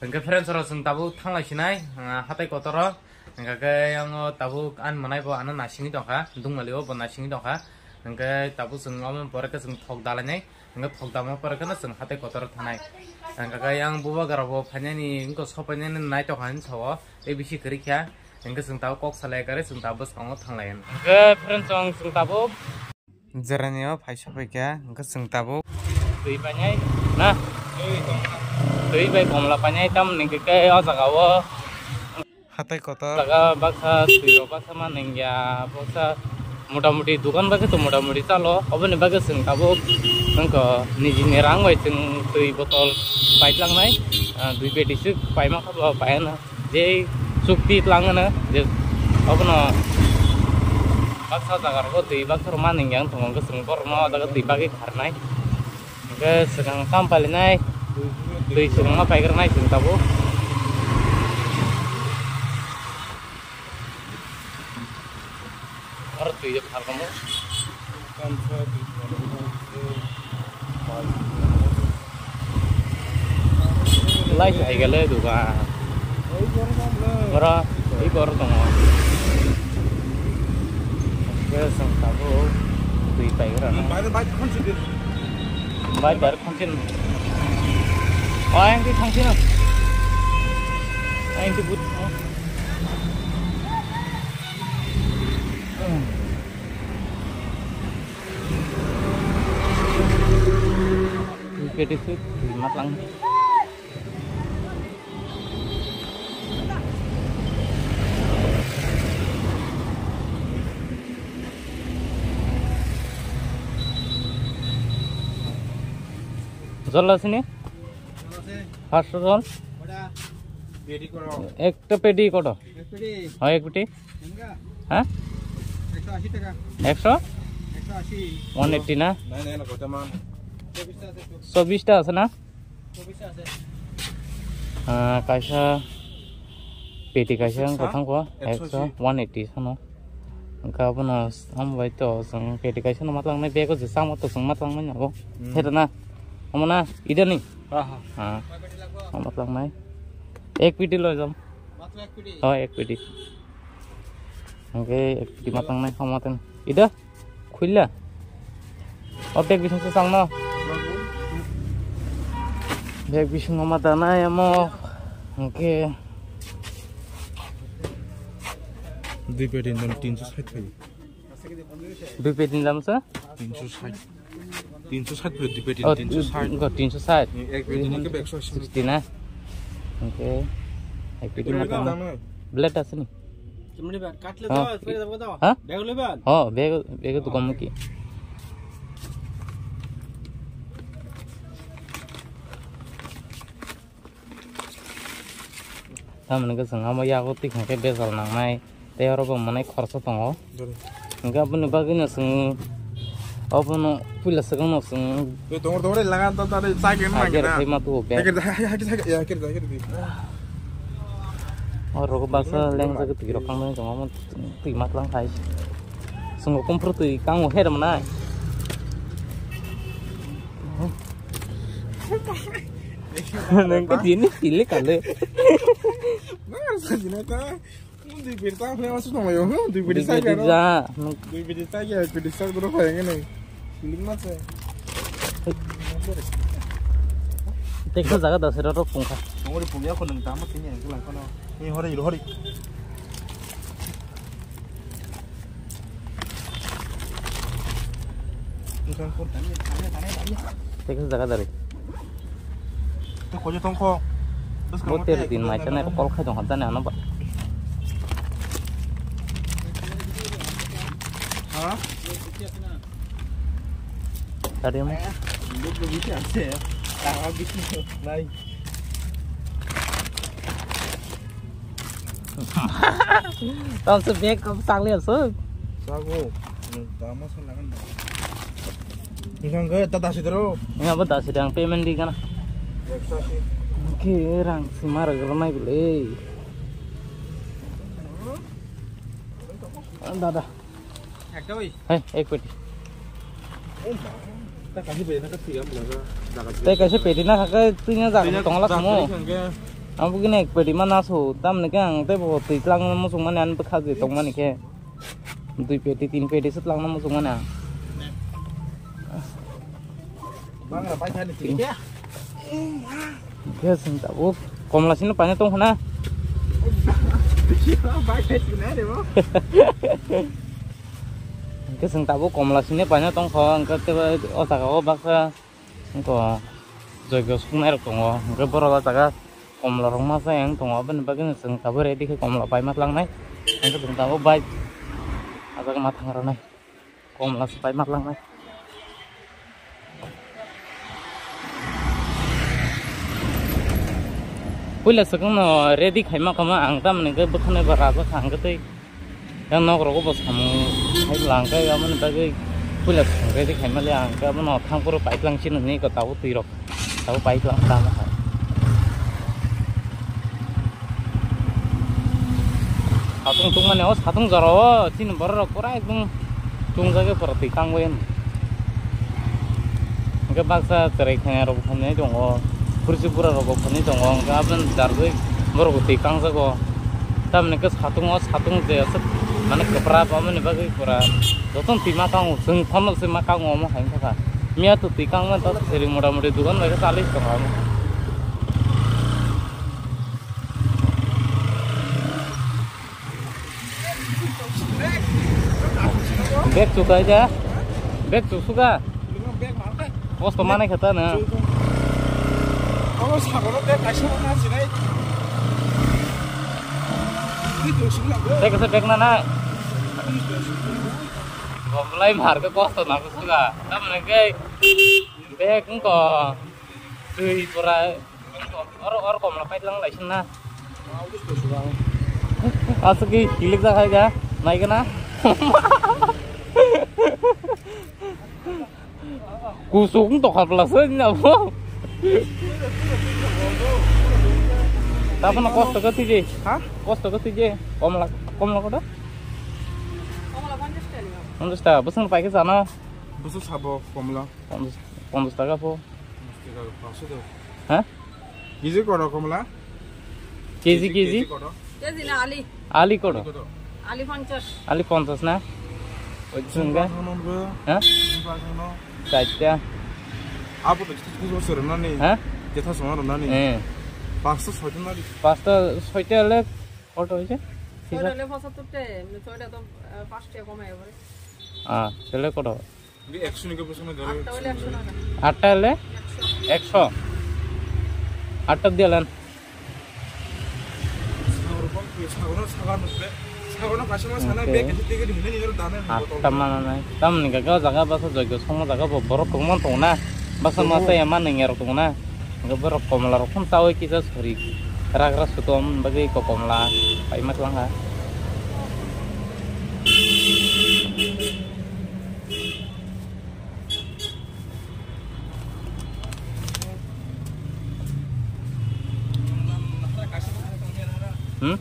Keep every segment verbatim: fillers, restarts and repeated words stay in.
Hwnkhe friends rok chwng tabuk thanglai sinai, ah, hatai kotor o. Hwnkhe khe yang o tabuk ani mwnai bo ano nasingwi tongkha, dungmali o bo nasingwi tongkha. Hwnkhe tabuk chwng omo pore khe chwng thok dalainai. Hwnkhe thok dama pore kheno chwng hatai kotor o thanai. Hwnkhe khe yang bubagra bo phainani wngkha, sopainani naitokha hinwi sao, tei bisi kwrwi kha. Hwnkhe chwng tabuk kok salai kare chwng tabuk bwskango thanglai. Hwnkhe friends rok chwng tabuk Jerani o phai sopai kha, hwnkhe chwng tabuk twi painai na? Twi bai komla painai, tamoni hwnkhe khe o jaga o hatai kotor. Jaga baksa twi rok baksa ma nangya, baksa mota moti dukan bagwi to mota moti chalo, oboni bagwi chwng tabuk wngkha nijini rang bai chwng twi botol paitlangnai, ah, dui peti swk paima kha bo paiya na. Je chukti tlang ano je obono baksa jaga rogo twi baksa rok manwi wng tongo, hwnkhe chwng borokno o jaga twi bagwi kharnai. Hwnkhe swkang tam palinai twi swkang ma paikrwnai chwng tabuk. Oro twi de phalkamo. Lai sai gale dugan. Oro, ei bor tongo. Ke sang tabo twi pai gra na. Bai, bai, khonsi de. Bai, bai, khonsi. Oi, ang twi khonsi na. Ang twi but. Peti sih, matlang. Jol asini? Jol ase. Paanch sho jon? Koda? Pedi koro. Ekta pedi koto? Ek pedi. Hoi, ek pedi. Enggak. Hah? Ekso ashi taka. Ekso? Ekso ashi. One eighty na? Nai, nai, na, koto man. Chobbish ta ase. Chobbish ta ase na? Ah, kaisa peti kaisa ang kothang ko, ekso ashi. Ekso, one eighty sano. Hwnkhe abono sambai to chwng peti kaisa no matlangnai, bego je chama to chwng matlangnai abo. Hmm. Heta na? Omo na? Ida ni? Aha. Ha. Omo matlangnai. Ek peti loi jam. Matro ek peti? Oh, ek peti. Hwnkhe ek peti matlangnai, omo ten. Ida? Khuila. O bag bising se changno. Bag bising ma dana amo. Hwnkhe. Dui peti ni dam tinsho sait phai. Dui peti ni dam sa? Tinsho sait. Tinsho sait phai dui peti ni, oh, tinsho sait. Go tinsho sait. Ek peti ni ke ekso ashi. Sixty na. Hwnkhe. Ek peti ma dana. Blade asini. Chimney bag, katle. Oh. Daw, pwede daw, daw. Ha? Bag le bag. Oh, bag, bag to kom ki. Tamoni ke chwng amo yago twi hwnkhe bejal nangnai, tei oro bo manai khoroksa tongo. Dori. Hwnkhe aboni bagwino chwng obono puila swkangno chwng. Tongor tongor lagan ta ta chai khe. Hager nang khe na. Ma tu bag. Hager da, hager da, hager da, hager da, hager da. O rogo baksa lengjak twi rok kang nang tong omo twi matlang khai. Chwng o kumphru twi kang o her manai. Nang ka dini tili kale. Nang sa dina ka. Dui peti ta phai wasu tong layo, dui peti. Dui peti sa khe no. Ja. Dui peti sa khe, peti sa duro phai ngene. Bilik ma se. Teksa jaga da sero rok pungkha. Tongori pungya ko nang tamo tini ang lang kono. Ni hori, hori. Teksa jaga dari. Te khoje tongkho. Bo ter din mai chana kol khai dong hajani ano ba. Ha? Tadi mo. Look, look, look, look. Nai. Tong se bag kap sakle aso. Sago. Tama sa lagan. Isang ke tata sidro. Ini apa tata sidang payment di kana? Ekso ashi. Oke, rang semar germai beli. Dada. Ekta oi. Hei, ek peti. Oh, ma. Ta kasi peti na ka tiga mula ka. Te kasi peti na ka tiga jaga tongla kamu. Ang bugini ek pedi ma nasu, tamni khe ang tei bo twi tlangna muchung mani ani bwkha je tong mani khe. Dui pedi, tin pedi se tlangna muchung mani ang. Bang ra pai thani thik ya. Khe sing tabuk komla sino paina tong khna. Bai thai sina re bo. Hingke chwng tabuk komla sini paina tongkha, hingke tebo o jaga o baksa wngkha joigo suknai rok tongo, hingke borok o jaga komla rok masa yang tongo, aboni bagwi chwng tabuk ready khe komla paima tlangnai, hingke chwng tabuk bike ajak ma thang rwnai, komla se paima tlangnai. Puila swkang no ready khaima kama ang tamni hwnkhe bwkhani bara bwkha hwnkhe tei yang nok rogo bo samung hai bwla hwnkhe aboni bagwi puila swkang ready khaima le ang hwnkhe abono thang phuru paitlang sini hwnwi ko tabuk twi rok tabuk paitlang tamo hai. Satung tungmani o satung jora o chini borok rok pura ekdom tungjagwi pura twi kangwi. Hingke baksa cherai khanya rok bo phainai tongo, pursi bura rok bo phainai tongo, hingke aboni jargwi borok bo twi kangjago. Tamoni hingke satung o satung je aswk mane kwpra aboni bagwi pura jotono twi ma kango, chwng phano se ma kango omo hai wngkha kha. Miya to twi kangmani ta seri mota moti dogan bai khe chalwi tongo omo. Bag chukai da. Bag chusuka. Kosto manai khata na. Bag asa bag na na. Gomlai mar ke kosto na suka. Tamne ke bag ko. Twi pura. Oro, oro komla paitlang laising na. Aswk ki kilik jak hai ga, nai gana. Kusuk to khapla se ni abo. Tapno kosto ka tije. Ha? Kosto ka tije. Komla, komla kodo? Komla ponchash taka. Ponchash taka. Bwswng paikhe sana? Bwswng sabo komla. Ponchash, ponchash taka po. Ponchash taka, pangsho taka. Ha? Kg koto komla? Kg, kg? Kg koto? Kg na ali? Ali koto? Ali koto? Ali ponchash. Ali ponchash na? Oi, chwng ga? Chwng ga? Ha? Chwng ga? Chaita. Abo to jeta songma rwnani. Ha? Jeta songma rwnani. Eh. Pasto soita nari. Pasto soita le koto hoise? Soita le pochattor te, soita to, eh, pash taka komai pore. Ah, tele koto? Ekso ni ke bosong na gari. Atta hole ekso taka. Atta hole? Ekso. Ekso. Atta diya lan. Sagor bom, sagor na sagar nukle. Sagor na kasama sana. Okay. Bag kesi tiket hina ni dana ni botol. Atta mana nai. Tamni gaga jaga basa joigo songma jaga bo borok tongma tongna. Basa masa ya ma nengya rok tongna. Borok komla rok phun tawi kisa sori. Ragra sutom bagwi ko komla. Paima tlang ha. Hmm?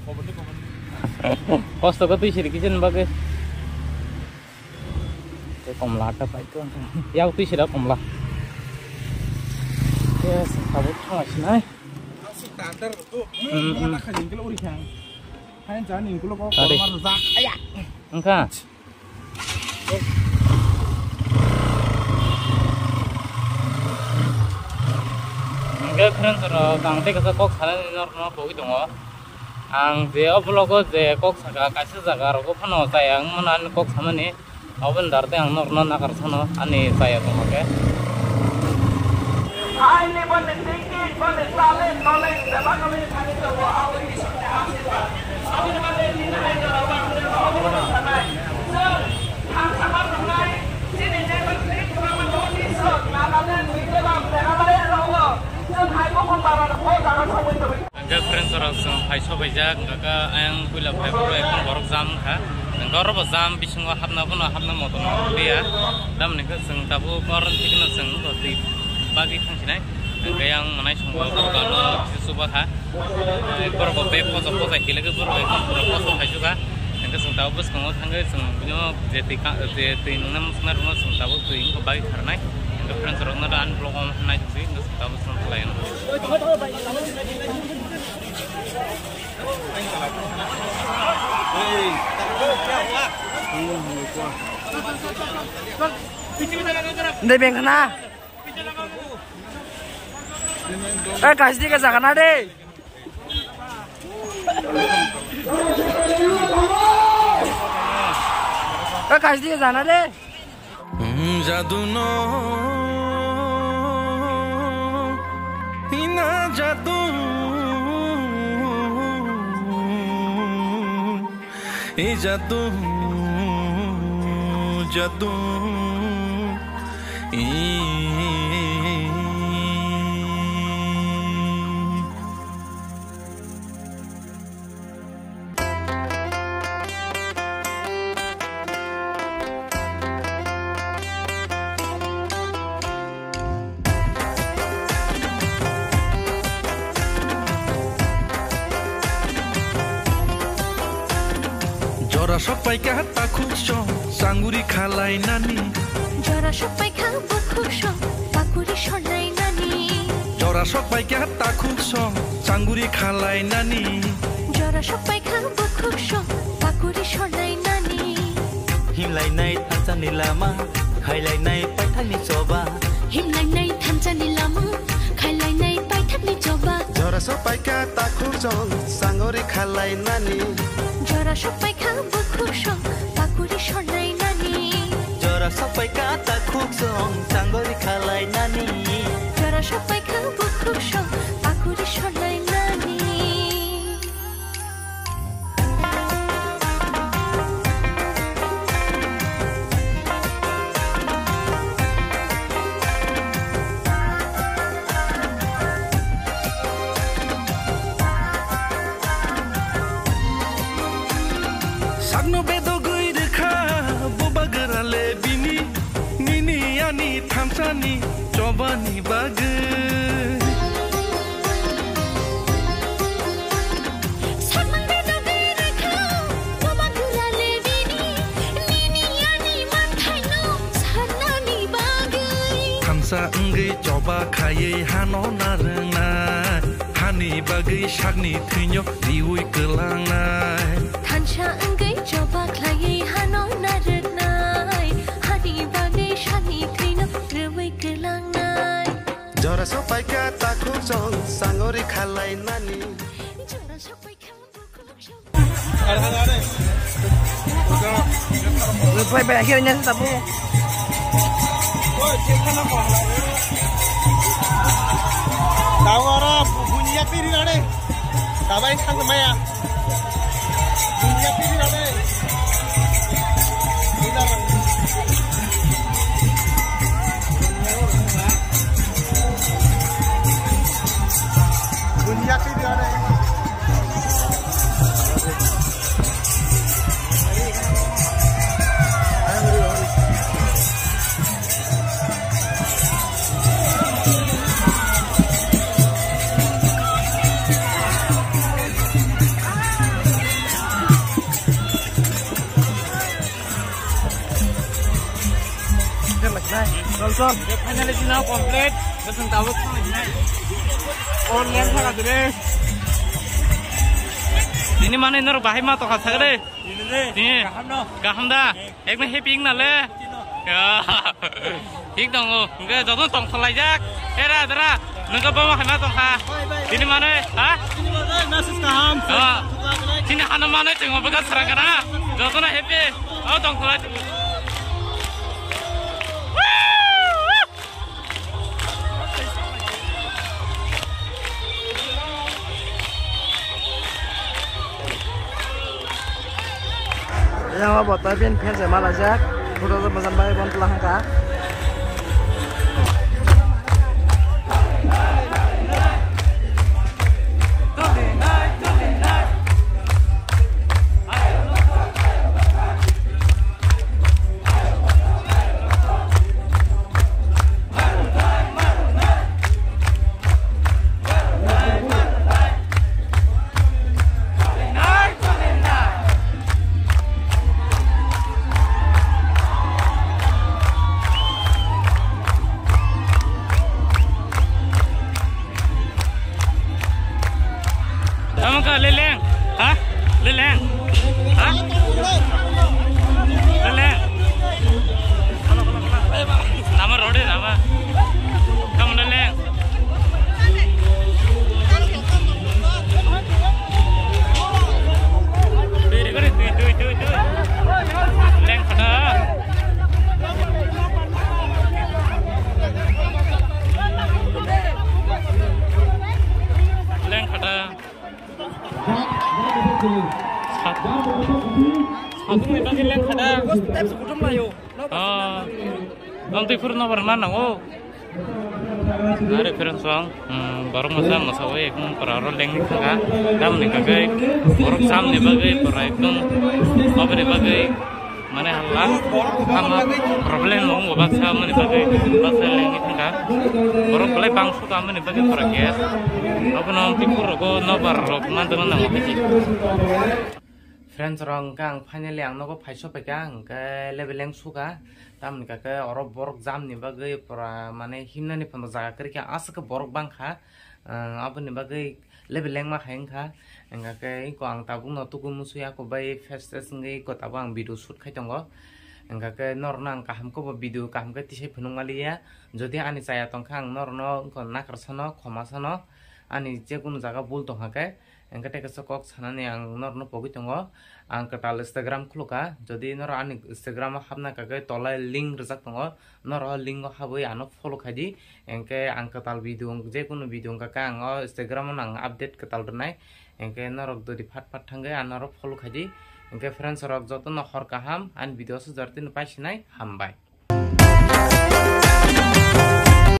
Kosto ko twi siri kichen bagwi. Te komla ta pai to. Yak twi sira komla. Yes, tabuk thang sinai. Hmm, hmm. Are. Wngkha. Hingke friends rok, ang tei kaisa kok sanani norokno kogwi tongo. Ang je o vlog o je kok saka, kaisa jaga rogo phano chaya wngmano ani kok samani. Aboni dar tei ang norokno nakar sano ani chaya tongma khe. Hingke friends rok, chwng phai sobaijak, hingke ayang puila phai phuru ekdom borok jam wngkha. Hingke oro bo jam bisingo hapna bono hapna moto no liya. Tamoni hingke chwng tabuk oro thikno chwng twi bagwi thangsinai. Hingke ayang mwnai songbo borok ano kisa chuba kha. Eh, borok bo bag posa posa hilikhe borok ekdom pura kosto khaisukha. Hingke chwng tabuk bwskango thangwi chwng bini je twi ka-, je twi nungna muchungna rokno chwng tabuk twi wngkha bagwi kharnai. Hingke friends rokno ani vlog o nai tongdi, hingke chwng tabuk chwng khlai ano. Dei bengkhana. Eh, kaisi dike jagana dei. Eh, kaisi dike jana dei. Jadu no, ina jadu. E jadu, jadu, e. Jora sok paikha takhuk song, changuri khalai nani. Jora sok paikha bukhuk song, pakuri sornai nani. Jora sok paikha takhuk song, changuri khalai nani. Jora sok paikha bukhuk song, pakuri sornai nani. Himlainai thansa ni lama, khailainai paithak ni choba. Himlainai thansa ni lama, khailainai paithak ni choba. Jora sok paikha takhuk song, changuri khalai nani. Jora sok paikha bukhuk song, pakuri sornai nani. Jora sok paikha takhuk song, changuri khalai nani. Jora sok paikha bukhuk song, pakuri sornai nani. Sakno bedogwi rwkha bubagra le bini, nini ani thansani chobani bagwi. Sakno bedogwi rwkha bubagra le bini, nini ani manthaino sanani bagwi. Thansa wngwi choba khaiwi hano narwknai, hani bagwi sakni thwino riwi kwlangnai. Thansa wngwi choba khlaiwi hano narwknai, hani bagwi sakni thwino riwi kwlangnai. Jora sok paikha takhuk song, changuri khalai nani. Jora sok paikha bukhuk song. Bai, bai, akhirnya sih, tapi. Tahu orang punya piri ada. Tabai sang maya. Punya piri ada. Punya piri ada. Chol, chol. Finally, sini complete. Bwswng tabuk thanglainai. Online thangkha dure. Tini mane norok bahai ma tongkha sagre. Tini kaham da. Ekdom happy wng nale. Ya. Thik tongo. Hwnkhe joto tongthok laijak. Era dara. Nungkha bama hai ma tongkha. Tini mane, ha? Tini mane message kaham. Ah. Tini hano mane chwngma bwkha sarang kana. Jotono happy. Oh, tongthok lai. Yang bo tai pin phe je malajak, photo to bwsam bai bon tla hangka. Tamo ka leleng? Ha? Leleng? Ha? Tamo na leng. Twi, twi, twi, twi, twi, twi. Leng khata. Leng khata. Sat-, satungni bagwi leng khata. Ah, nang twi phuru nobar ma nango. Are phirang song, hmm, borok masa masa oi ekdom pura oro lengni thangkha. Tamni bagwi, borok samni bagwi pura ekdom oboni bagwi. Mane halla, ama problem no wngbo baksa mani bagwi, baksa lengni thangkha. Borok belai bangsu ka mani bagwi pura gas. Abono twi phuru rogo nobar rok manjakna nango haji. Friends rok, hwnkhe ang finally ang nogo phai sopaikha, hwnkhe level leng suka. Tamoni kake oro borok jamni bagwi pura mane himnani phono jaga kwrwikha, aswk khe borok bangkha. Ang aboni bagwi level lengma hai wngkha. Hwnkhe iko ang tabukno tuku musuya, ako bai face test wngwi iko tabuk ang video shoot khai tongo. Hwnkhe norokno ang kaham khe bo video kaham khe tisai phunukma liya. Jodi ani chaya tongkha, ang norokno wngkha nakarsa no, khoma sano, ani jekunu jaga bul tongkha khe. Hwnkhe tei kaisa kok sanani ang norokno pogwi tongo. Ang kwtal Instagram khulukha. Jodi norok ani Instagram o hapna kagwi tolai link rijak tongo, norok o link o habwi ano follow khaidi. Hwnkhe ang kwtal video, jekunu video wngkha khe ang o Instagram o nang update kwtal rwnai. Hwnkhe norok jodi phat phat thangwi ano follow khaidi. Hwnkhe friends rok jotono hor kaham, ani video o sujor tini paisinai, hambai.